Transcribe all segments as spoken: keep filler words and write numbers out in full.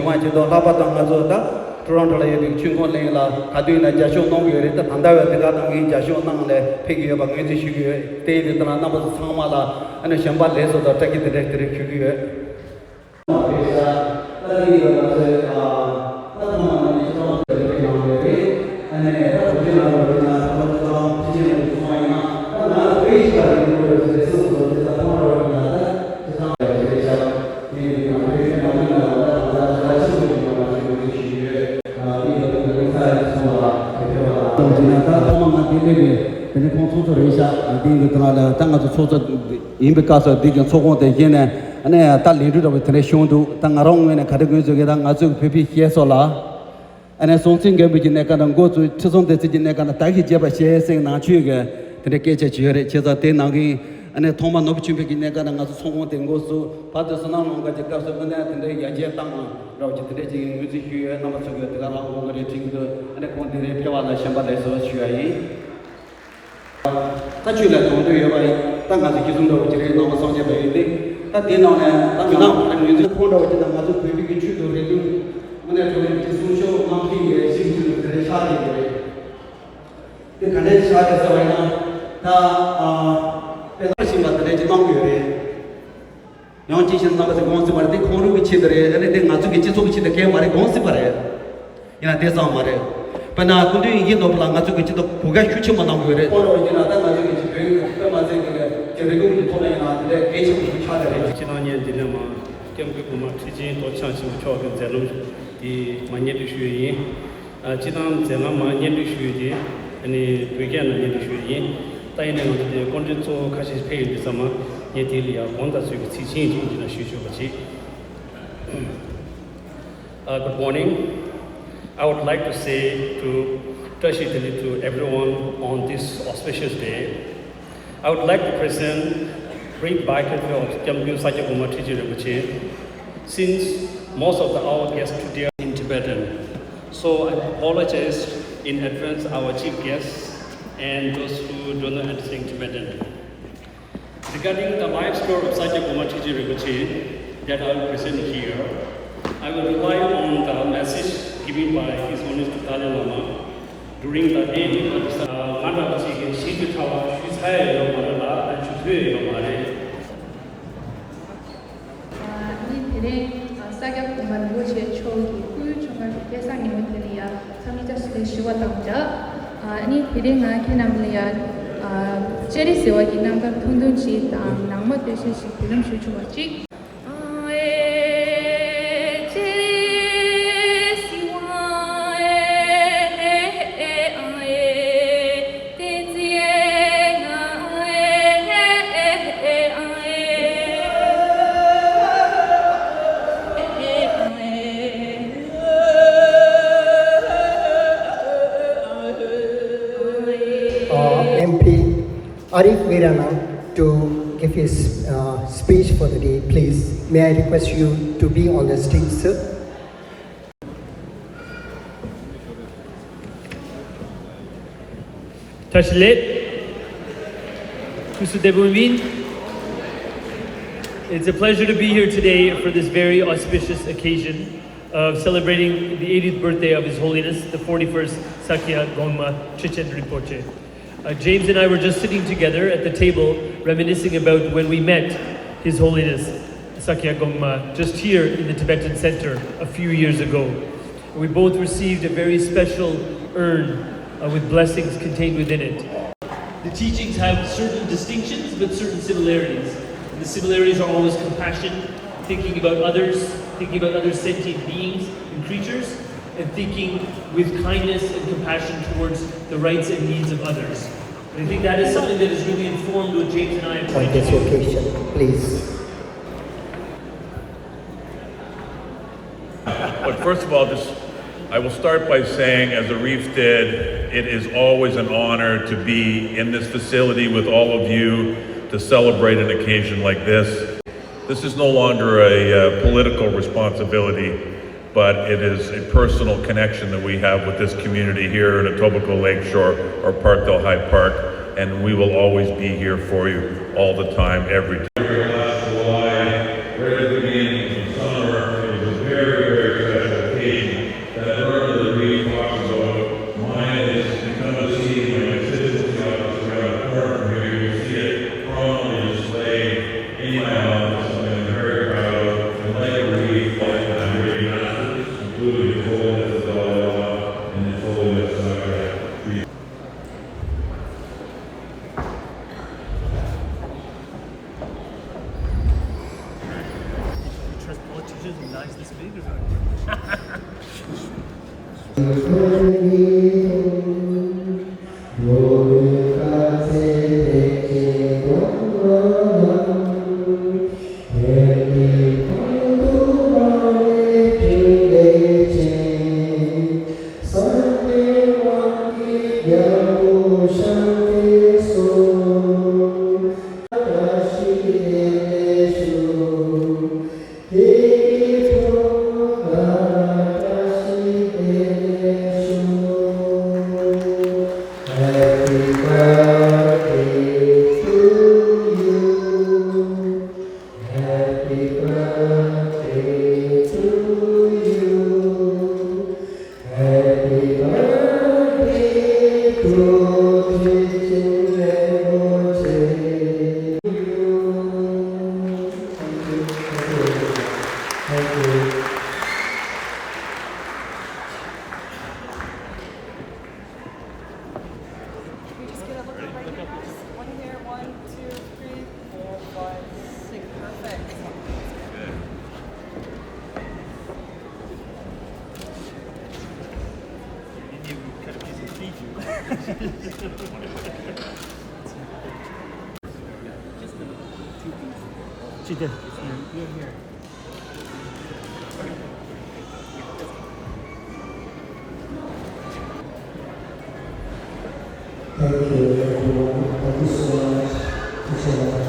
མ་བྱེད་དོ། ལྷག་པར་དུ་ང་ཚོ་ད་ཊོ་རོན་ཊོ་ལ་ཡོད་པའི་ཆུན་ཁོང་གླིང་ལ་ག་དུས་ཡིན་ན་རྒྱབ་སྐྱོར་གནང་གི་ཡོད་རེད། ད་ད་ལྟ་བས་དེ་ག་ནང་གི་རྒྱབ་སྐྱོར་གནང་ལས་ཕེབས་ཀྱི་ཡོད་པ་ངོས་འཛིན་ཞུ་གི་ཡོད། དེ་ཡིན་དུས་ད་རྣམ་པ་ཚོ་ཚང་མ་ལ་ཨ་ནི་གཞན་པ་ལས་སོ་དང་བཀྲ་ཤིས་བདེ་ལེགས་དེ་རིང་ཞུ་གི་ཡོད། ད་ཐོག་མ་ང་འདི་སླེབས་པའི་དེ་ནས་ཁོང་ཚོགས་གཙོ་རེད་ཤག་དེ་ཡིན་དུས་ད་ལ་ད་ང་ཚོ་ཚོགས་གཙོ་ཡིན་པའི་སྐབས་སུ་འདི་གི་ཚོགས་ཁང་དེ་བཞེངས་ནས་ཨ་ནི་ད་ལས་འགུལ་འདྲ་བོ་དེ་འདྲ་བྱུང་འདུག་ད་ང་རང་ངོས་ནས་ག་རེ་ངོས་འཛིན་གྱི་ད་ང་ཚོའི་བོད་པའི་སྐྱེས་སོ་ལ་ཨ་ནི་སྲོང་བཙན་སྒམ་པོ་གི་གནས་སྐབས་ནས་འགོ་བཙུགས། ཁྲི་སྲོང་ལྡེ་བཙན་གྱི་གནས་སྐབས་ནས་ད་གིན་བརྗེད་པ་བྱས་ཟེར་ནང་ཆོས་ཀྱི་དེ་འདྲའི་སྐད་ཆ་ཅིག་ཡོད་རེད། བྱས་ཙང་དེ་ནང་གི་ཨ་ནི་ཐོག་མ་ནོར་བུ་ཆོས་འཕེལ་གྱི་གནས་སྐབས་ནས་ང་ཚོ་ཚོགས་ཁང་དེ་འགོ་བཙུགས། བར་དུ་བསོད་ནམས་ལྷུན་གྲུབ་ཀྱི་སྐབས་སུ་དངོས་གནས་དེ་འདྲའི་ཡར་རྒྱས་བཏང་འགྲོ་བ་ཅིག་དེ་འདྲའི་ཅིག་ངོས་འཛིན་ཞུས་ཡོད། རྣམ་པ་ཚོ་གིས་དེ་ག་རང་དགོངས་ཀྱི་རེད་དྲན་གྱི་འདུག་ཨ་ནི་ཁོང་དེ་རིང་ཕེབས་པ་ལ་བྱམས་པ་ལེགས་སོ་ཞུ་ཡ་ཡིན། ད་ཆོས་ལ་དོགས་འདོད་ཡོད་པ་ཡིན། ད་ང་ཚོ་ཁྱི་ཚོ་འདྲ་བོ་ཅིག་རེད། ནང་པ་སངས་རྒྱས་པ་ཡིན་ཏེ། ད་དེའི་ནང་ནས་ད་མི་ནག་ད་ངོས་འཛིན་ཁོང་འདྲ་བོ་ཅིག་ད་ང་ཚོ་བོད་པའི་གི་ཆོས་དང་རིག་གཞུང་དངོས་གནས་དྲང་གནས་ཀྱི་སྲུང་སྐྱོབ་གནང་མཁན་གྱི་ཞིག་ཅིག་དེ་འདྲ་ཆགས་བསྡད་ཀྱི་རེད། དེ་ག་འདྲས་ཆགས་རེད་ཟེར་བ་ཡིན་ན། ད་ཨ་དཔེ་བླངས་བཞིན་པ་དེ་འདྲས་ཅིག་གནང་གི་ཡོད་རེད། ཡང་ཅིག་བཤད་ན་རྣམ་པ་ཚོས་དགོངས་ཟིན་པ་རེད། དེ་ཁོང་རང་གི་ཆེད་དུ་རེད། ཨ་ནི་དེ་ང་ཚོ་གི་སྤྱི་ཚོགས་ཀྱི་ཆེད་དུ་སྐད་མ་རེད། དགོངས་ཟིན་པ་རེད། ཡིན་ན་དེ་ཙམ་མ་རེད། དཔེར་ན་སྐུ་མདུན་ཡིན་གྱི་ནོར་བུ་ལགས་ང་ཚོ་གི་ཆེད་དུ་གོ་སྐབས་ཤུགས་ཆེན་པོ་གནང་གི་ཡོད་རེད། ཁོང་རང་ཡིན་ན་ད་ང་ཚོ་གི་ཆེད་དུ་དཔེ་མ་ཚད་གི་ལས་ཀྱི་རིག་གཞུང་གི་ཐོག་ལ་ཡིན་ན་དེ་འདྲའི་གལ་ཆེན་པོ་ཞིག་ཆགས་བསྡད་རེད། སྤྱི་བཏང་བརྙན་འདི་ནས་མ་སྐྱབས་མགོན་གོང་མ་ཁྲི་ཆེན་རྡོ་རྗེ་འཆང་ཆེན་པོ་མཆོག་གི་མཛད་རྣམ་འདི་མ་སྙན་སྒྲོན་ཞུ་ཡི་ཡིན། ཨ། སྤྱི་བཏང་མཛད་རྣམ་མ་སྙན་སྒྲོན་ཞུས་ཏེ། ཨ་ནི་བོད་སྐད་ནང་སྙན་སྒྲོན་ཞུས་ཡིན། ད་ཡིན་ནའི་ང་ཚོ་དེ་སྐུ་མགྲོན་གཙོ་བོ་ཁ་ཤས་ཕེབས་ཡོད་དུས་ཙམ་མ་ངས་དེ་ལ་ཡང་དགོངས་དག་ཚུལ་གྱི་ཚིག་ཆེན་ཅིག་འདི་ན་ཞུས་ཆོག་པ་བྱེད། Uh, good morning. I would like to say to Tashi Delek to everyone on this auspicious day. I would like to present brief biography of Khyamkyu Sakya Gongma Trijin Rinpoche, since most of the, our guests today are in Tibetan. So I apologize in advance our chief guests and those who do not understand Tibetan. Regarding the life story of Sakya Gongma Trijin Rinpoche that I will present here, I will rely on the message given by His Holiness the Dalai Lama during the end of the, uh, ང་འདྲ་བ་ཅིག་གིས་ཞིབ་ཏུ་ཕྲ་བ་ཞུས་ཚར་ཡ་ཡོད་མ་རེད་ལ་ཞུ་ཐུབ་ཡ་ཡོད་མ་རེད། ཨ་ནི་དེ་རིང་ཨ་ས་སྐྱ་གོང་མ་རིན་པོ་ཆེ་མཆོག་གི་སྐུའི་འཁྲུངས་སྐར་གྱི་སྐལ་བཟང་ཉིན་མོ་དེ་ལ་ཡ་འཚམས་འདྲི་བཀྲ་ཤིས་བདེ་ལེགས་ཞུ་བ་དང་སྦྲགས། ཨ་ནི་དེ་རིང་ང་ཁྱེད་རྣམས་ལ་ཡ་ཨ་ལྕགས་རི་ཟེར་བ་གི་རྣམ་ཐར་ཐུང་ཐུང་ཅིག་དང་ནང་མ་སྟོད་གཞས་ཤིག་འབུལ་ལམ་ཞུ་ཆོག་པ་ཅིག། Uh, M P Arif Veeranna to give his uh, speech for the day, please. May I request you to be on the stage, sir? Tashi Delek, Kusu Debunvin. It's a pleasure to be here today for this very auspicious occasion of celebrating the eightieth birthday of His Holiness, the forty-first Sakya Gongma Trijin Rinpoche. Uh, James and I were just sitting together at the table reminiscing about when we met His Holiness Sakya Gongma just here in the Tibetan Center a few years ago. We both received a very special urn, uh, with blessings contained within it. The teachings have certain distinctions but certain similarities. And the similarities are always compassion, thinking about others, thinking about other sentient beings and creatures, and thinking with kindness and compassion towards the rights and needs of others. And I think that is something that has really informed what James and I have tried to do. On this occasion, please. But first of all, just, I will start by saying, as Arif did, it is always an honor to be in this facility with all of you to celebrate an occasion like this. This is no longer a, uh, political responsibility, but it is a personal connection that we have with this community here in Etobicoke Lakeshore or Parkdale High Park, and we will always be here for you all the time, every time. Last July, right at the beginning of summer, it was a very, very special We just get a look right here, guys. One here, one, two, three, four, five, six. Perfect. Thank you, everyone. Thank you so much. Thank you so much.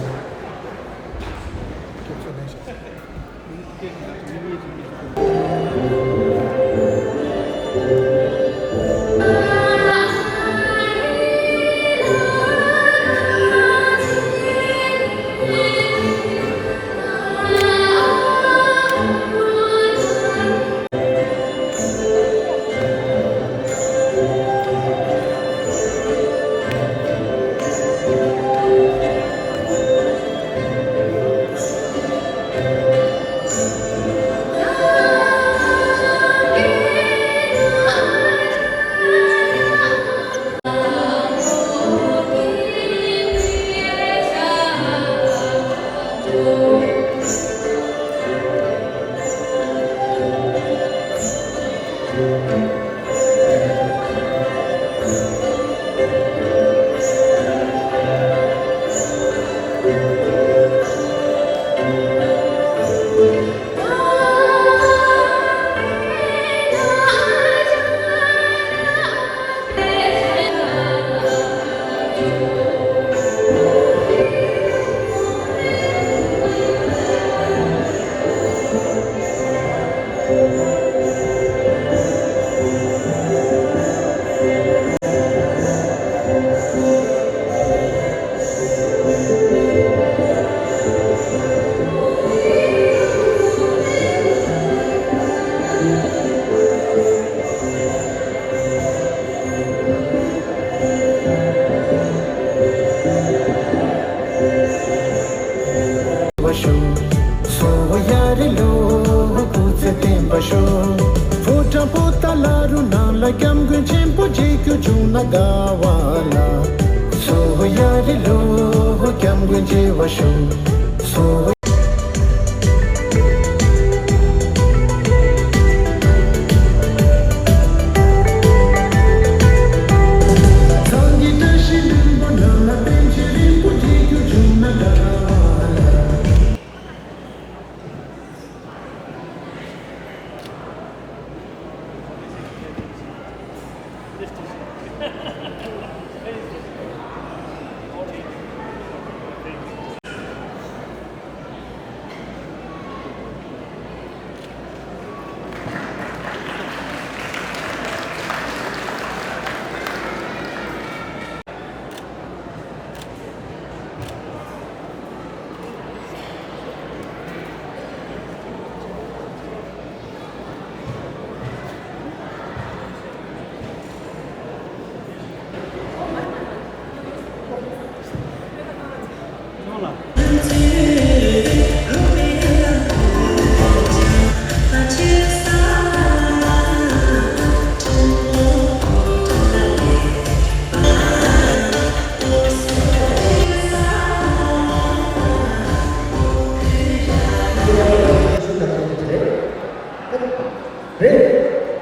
རེད།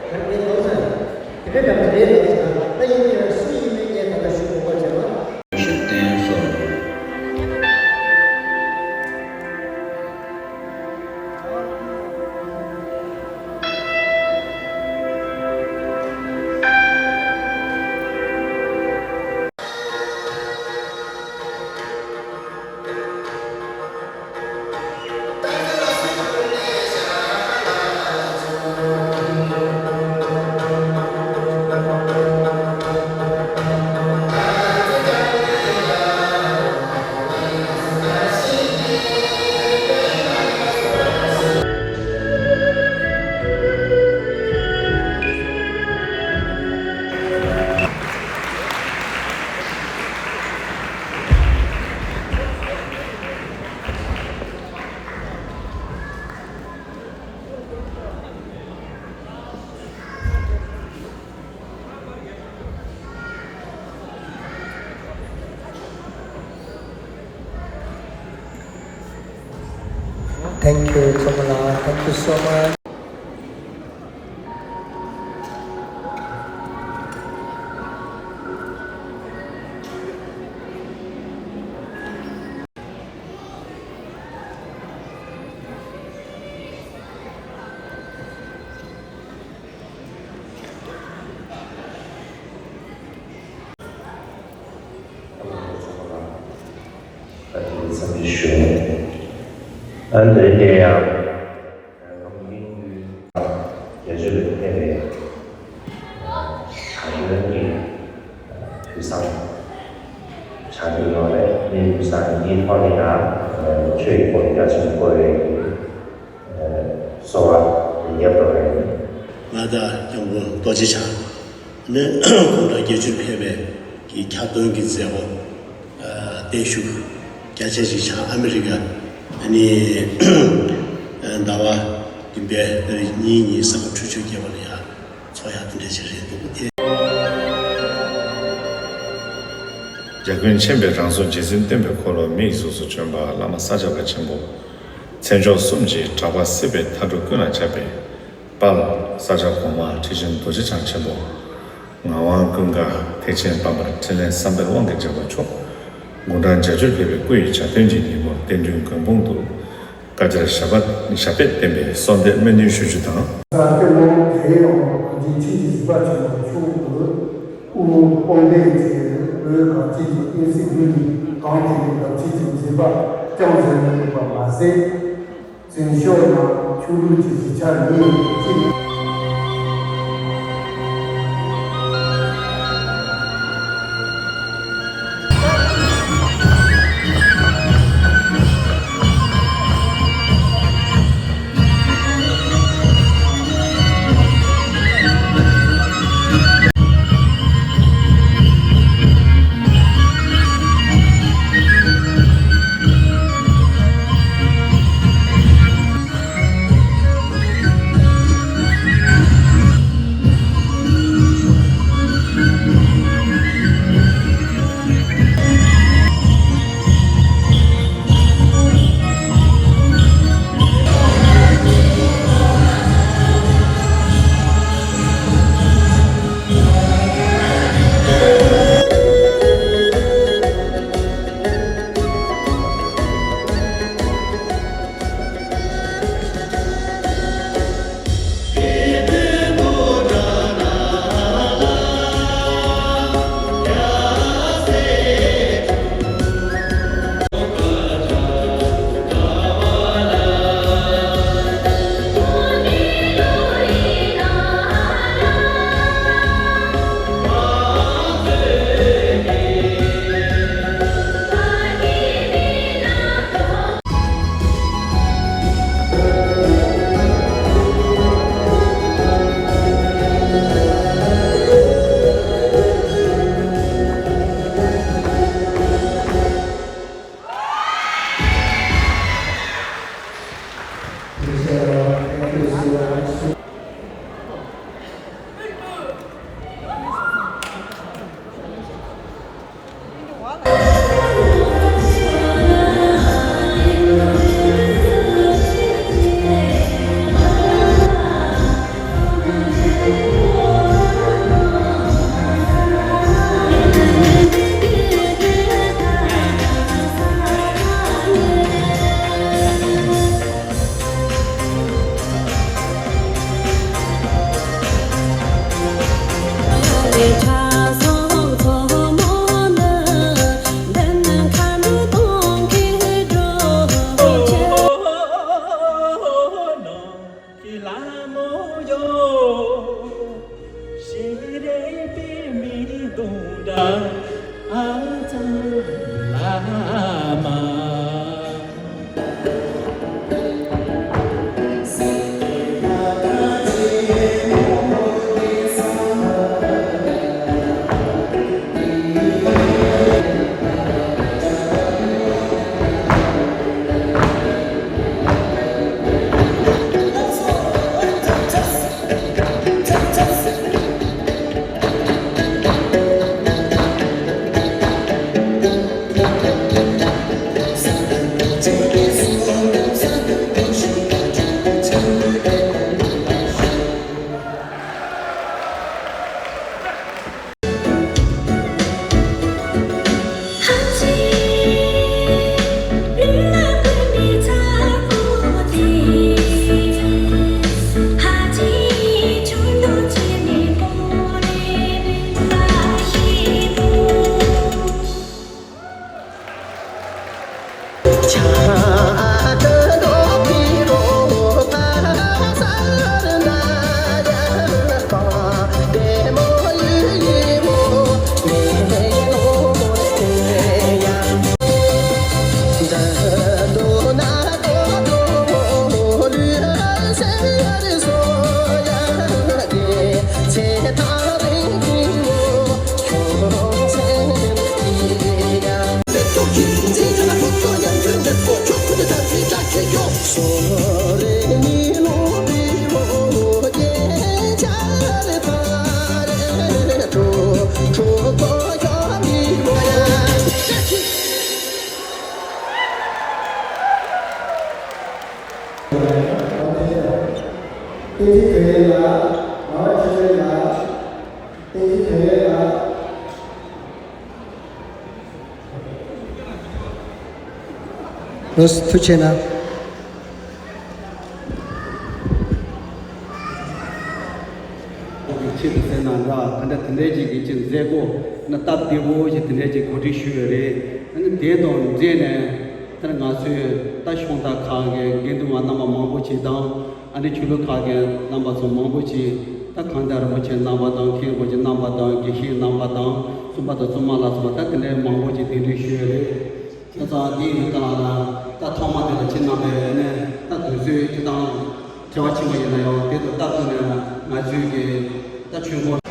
ད་ངས་ལབ་ས་རེད། དེ་འདྲ་འདྲ་པོ་རེད་ལབ་ས་ད་ཡིན་ན་ཡང་སུ་ཡིན་མིན་ངས་ད་ལྟ་ཞུ་དགོས་པ་བྱས་ན། ཤུགས་བསྟན་སོང་། Thank you, Chomola. Thank you so much. ད་དེ་འཚམས་འདྲི་ཞུ། ཨ་འདི་འདྲ་ཡང་ང་མི་རྒྱུད་རྒྱལ་སྤྱི་ལ་ཕེབས་པའི་དྲག་པོའི་གི་དུས་བཟང་ཆགས་ཀྱི་ཡོད་རེད། དེའི་དུས་བཟང་འདིའི་ཐོག་ནས་ཡང་ལོ་མཆོད་ཡི་སྐོར་རྒྱ་ཆེན་པོ་བསྐོར་བའི་གི་གསོལ་བ་ལེགས་པར་རེད། ང་དང་སྐྱབས་མགོན་རྡོ་རྗེ་འཆང་ནི་སྐུ་ཕྲེང་བརྒྱད་ཅུར་ཕེབས་པའི་གི་ཁྱབ་སྟོན་གྱི་མཛད་སྒོ་བརྟན་བཞུགས་རྒྱ་ཆེ་ཞིག་བྱ། ཨ་མི་རི་ཀ་ནི་ཟླ་བ་བདུན་པའི་ཏ་རིག་གཉིས་ཉིན་ས་ག་ཁྲུ་ཆུ་རྒྱལ་བ་ལ་ཡ་ཚོགས་ཡག་དེ་འདྲ་ཞིག་རེད་འདུག་སྟེ། རྒྱ་ཀུན་མཁྱེན་པའི་རང་གཟུགས་རྗེ་བཙུན་སྟོན་པའི་འཁོར་ལོ་མི་ཡི་གཟུགས་སུ་བྱོན་པ་བླ་མ་ས་སྐྱ་པ་ཆེན་པོ། མཚན་མཆོག་གསུམ་གྱི་གྲགས་པ་སྲིད་པའི་མཐའ་དྲུག་ཀུན་ལ་ཁྱབ་པའི་དཔལ་ས་སྐྱ་གོང་མ་ཁྲི་ཆེན་རྡོ་རྗེ་འཆང་ཆེན་པོ། ངག་དབང་ཀུན་དགའ་ཐེག་ཆེན་དཔལ་འབར་འཕྲིན་ལས་བསམ་འཕེལ་དབང་གིས་མཛད་པ་མཆོག་དགུང་གྲངས་བརྒྱད་ཅུར་ཕེབས་པའི་སྐུ་ཡི་གྱ་སྟོན་གྱི་ཉིན་མོར་བསྟན་འགྲོའི་མགོན་དཔུང་དུ་བཀའ་རྒྱར་ཞབས་པད་བརྟན་པའི་གསོལ་འདེབས་སྨོན་འདུན་ཞུ་རྒྱུ་དང་། ས་སྐྱ་ལོ་དེའི་ཡང་གངས་ཅན་ཆོས་ཀྱི་གཟིགས་པ་ཆེན་པོ་མཆོག་གི་དབུ་དཔུང་སྡེ་གི་བོད་གངས་ཅན་གྱི་སྟོན་སྲིད་ལུས་ནས་གང་དེ་ནས་འདབ་ཆགས་ཀྱི་མཛད་པ་ཅུང་ཟད་མི་འདུག་པ་མ་ཟད། བཙན་བྱོལ་ནང་ཆོས་ལུགས་ཀྱི་གཞིས་ཆགས་ཉིད་ཀྱི། ཐུགས་ཆེ་གནང་། ཆེད་དུ་ཟེར་ན་འདྲ་ད་འདྲ་དེ་འདྲའི་ཅིག་གི་ཅིག་མཛད་སྒོ་ན་སྟབས་བདེ་པོ་ཞིག་དེ་འདྲའི་ཅིག་གོ་སྒྲིག་ཞུས་ཡོད་རེད། ཨ་ནི་དེ་དང་འབྲེལ་ནས་ད་ང་ཚོས་ད་ཤོང་ད་ཁག་གི་དགེ་འདུན་པ་རྣམ་པ་མང་པོ་ཅིག་དང་ཨ་ནི་ཆོས་ལུགས་ཁག་གི་རྣམ་པ་ཚོ་མང་པོ་ཅིག་ད་གང་ལྟར་རིན་པོ་ཆེ་རྣམ་པ་དང་མཁན་རིན་པོ་ཆེ་རྣམ་པ་དང་དགེ་བཤེས་རྣམ་པ་དང་བཙུན་པ་དང་བཙུན་མ་ལ་སོགས་པ་ད་དེ་འདྲའི་མང་པོ་ཅིག་གདན་འདྲེན་ཞུས་ཡོད་རེད། བྱས་ཙང་འདི་ཡིན་ད་ལ་ད་ཐོག་མ་དེ་ལ་ཁྱེད་རྣམ་པས་ནས་ད་དུས་ཚོད་ཅི་དང་བྲེལ་བ་ཕྱིན་པ་ཡིན་ན་ཡང་དེ་དང་སྟབས་བསྟུན་ནས་ང་ཚོའི་གི་ད་ཆོས་འཁོར།